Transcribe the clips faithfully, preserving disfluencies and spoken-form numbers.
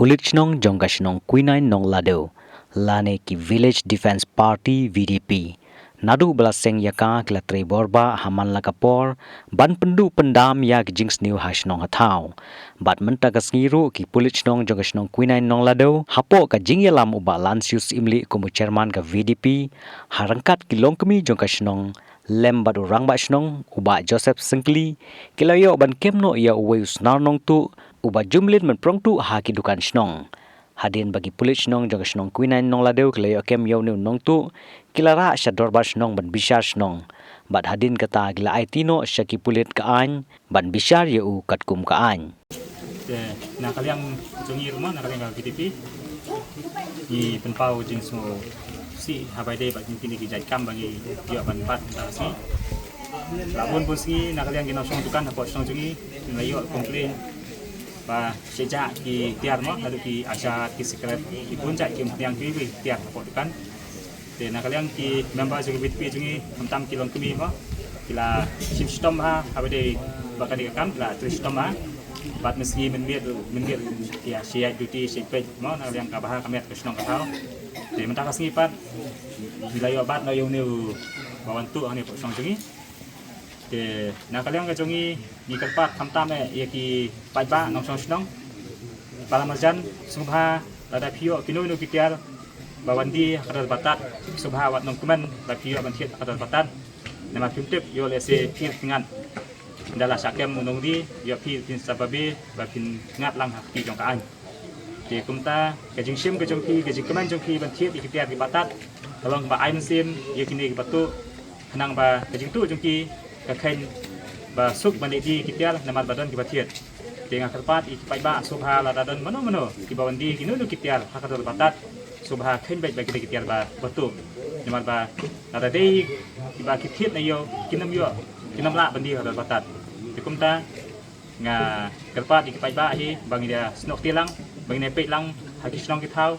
pulit shnong jong ka shnong Kwinain Nonglado, lane ki Village Defence Party V D P, naduh ba la seng ïa ka ki la trei bor bah ha man la ka por ban pynduh pyndam ïa ki jingsniew ha shnong ha thaw. Bad mynta ka sngi ruh ki pulit shnong jong ka shnong Kwinain Nonglado, hapoh ka jingïalam u Bah Lansius Imli kum u chairman ka V D P, ha ryngkat ki longkmie jong ka shnong lem bad u rangbah shnong u Bah Joseph Syngkli, ki la ïoh ban kem noh ïa uwei u snar nongtuh uba jumlin ban prong tuh ha ki dukan shnong. Hadien ba ki pulit shnong jong ka shnong Kwinain Nonglado ki la ïoh kem ïa une u nongtuh, ki la rah sha dorbar shnong ban bishar shnong. Bad hadien kata ki la aiti noh sha ki pulit ka aiñ ban bishar ïa u katkum ka aiñ. Te na ka liang jong ngi ruh mo, na ka liang ka V D P, ngi pynpaw jingsngewsih ha ba ïadei bad kine ki jait kam ba ngi ïoh ban bat mynta ka sngi. La bun bun sngi na ka liang ki nongshong dukan hapoh shnong jong ngi, ngi la ïoh complain ba shah jah ki tiar mo, naduh ki asha, ki sikret, ki bun jait ki umphniang kiwei kiwei ki tiar hapoh dukan. Te na ka liang ki member jong ka V D P jong ngi, khamtam ki longkmie mo, ki la shim shitom ha ha ba ïadei bad kane ka kam, ki la trei shitom ha. Bad mynsngi mynmiet, mynmiet ki ïa shah ïaid duty, shah peit mo, na ka liang ka bha ka miat ka shnong ka thaw. Te mynta ka sngi pat ngi la ïoh bat noh ïa une uba wan tuh hangne hapoh shnong jong ngi. Te na ka liang ka jong ngi, ngi kyrpad khamtam eh ïa ki paidbah nongshong shnong, pala marjan, sngewbha lada phi ïoh kino kino ki tiar ba wan die ha ka dor ba tad, sngewbha wat nang kmen ba phi ïoh ban thied ha ka dor ba tad. Namar phim tip, ïoh lehse phi phi ngat, ynda la shah kem u nongdie, ïoh phi phin sa babe ba phin ngat lang ha kti jong ka aiñ. Te kumta ka jingshim ka jong phi, ka jingkmen jong phi ban thied ïa ki tiar kiba tad, ka long kaba ai mynsiem ïa kine kiba tuh, khnang ba ka jingtuh jong ki ka kheiñ ba suk ban leh die ki tiar namar ba don kiba thied. Te nga kyrpad ïa ki paidbah, sngewbha lada don mano mano kiba wan die kino kino ki tiar ha ka dor ba tad, sngewbha kheiñ beit ba kine ki tiar ba, ba tuh. Namar ba lada dei kiba ki thied na ïew, kin ym ïoh, kin ym lah ban die ha ka dor ba tad. Te kumta nga kyrpad ïa ki paidbah hi ba ngin ïa snoh kti lang, ba ngin ïa peit lang ha ki shnong ki thaw.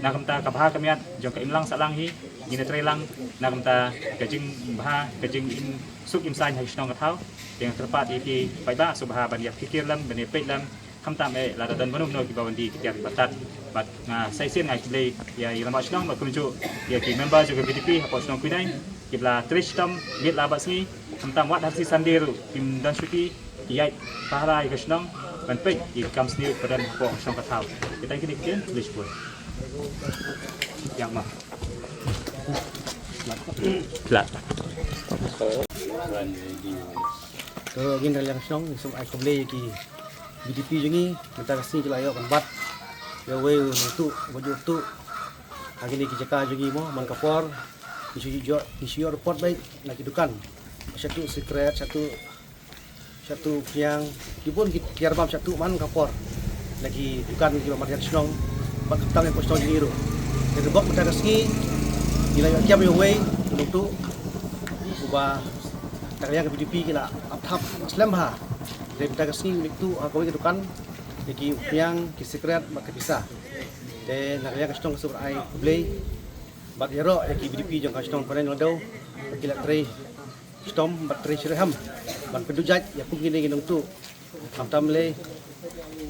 Na kumta ka bha ka miat jong ka imlang sahlang hi ngin ïa trei lang, na kumta ka jingbha, ka jingim suk im saiñ ha ki shnong ki thaw. Te nga kyrpad ïa ki paidbah, sngewbha ban ïa phikir lem, ban ïa peit lem, khamtam eh lada don mano mano kiba wan die ki tiar kiba tad. Bad nga sa shisien nga ai khublei ïa i rangbah shnong bad kumjuh ïa ki member jong ka V D P hapoh shnong Kwinain, kiba la trei shitom miet la bad sngi, khamtam wat ha ka sngi Sunday ruh kim don shuti, ki ïaid pahara ïa ka shnong ban peit ïa ki kam sniew ba don hapoh ka shnong ka thaw. Kita kine ki ktien, khublei shibun. Ïa ma. Pla. To ngin na ka liang shnong, ngin sa ai khublei ïa ki V D P jong ngi, mynta ka sngi ki la ïoh ban bat ïa uwei u nongtuh uba ju tuh ha kine ki jaka jong ngi mo, man ka por ngi shu ïoh, ngi shu ïoh report beit na ki dukan, shah tuh sikret, shah tuh, shah tuh umphniang, ki bun ki tiar bam shah tuh man ka por na ki dukan kiba marjan shnong bad khamtam hapoh shnong jong ngi ruh. Te bok mynta ka sngi ngi la ïoh kem ïa uwei u nongtuh uba na ka liang ka V D P ki la ap thap slem bha. Te mynta ka sngi ngi tuh ha kawei ka dukan ïa ki umphniang, ki sikret bad ka pisa. Te na ka liang ka shnong ka sngewbha ai khublei bad ïaroh ïa ki V D P jong ka shnong Kwinain Nonglado ba ki la trei shitom bad trei shitrhem ban pynduh jait ïa kum kine ki nongtuh, khamtam lei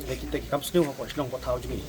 ïa kita ki kam sniew hapoh shnong hapoh thaw jong ngi.